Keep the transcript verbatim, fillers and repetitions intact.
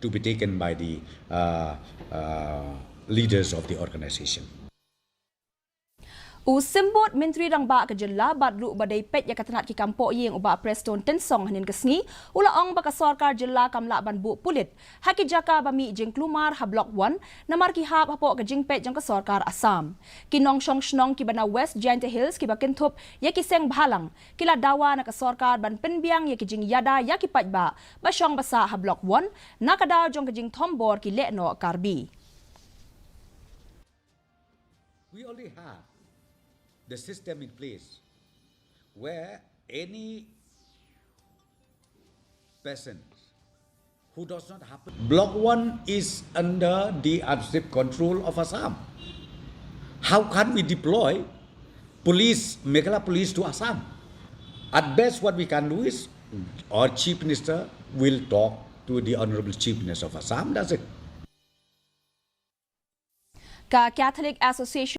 to be taken by the uh, uh, leaders of the organization. U Symbud Myntri Rangbah ka Jylla bad ruh ba dei peit ïa ka tnat ki kam poh ïing u Bah Prestone Tynsong hynnin ka sngi u la ong ba ka sorkar jylla kam lah ban buh pulit ha ki jaka ba mih jingkulmar ha Block One namar ki hap hapoh ka jingpeit jong ka sorkar Assam. Ki nongshong shnong kiba na West Jaintia Hills kiba kynthup ïa ki seng bhalang ki la dawa na ka sorkar ban pynbiang ïa ki jingïada ïa ki paidbah ba shong ba sah ha Block One na ka daw jong ka jingthombor ki lehnoh Karbi. We already have the system in place where any person who does not happen. Block One is under the administrative control of Assam. How can we deploy police, Meghalaya police to Assam? At best, what we can do is our chief minister will talk to the honorable chief minister of Assam. That's it. Ka Catholic Association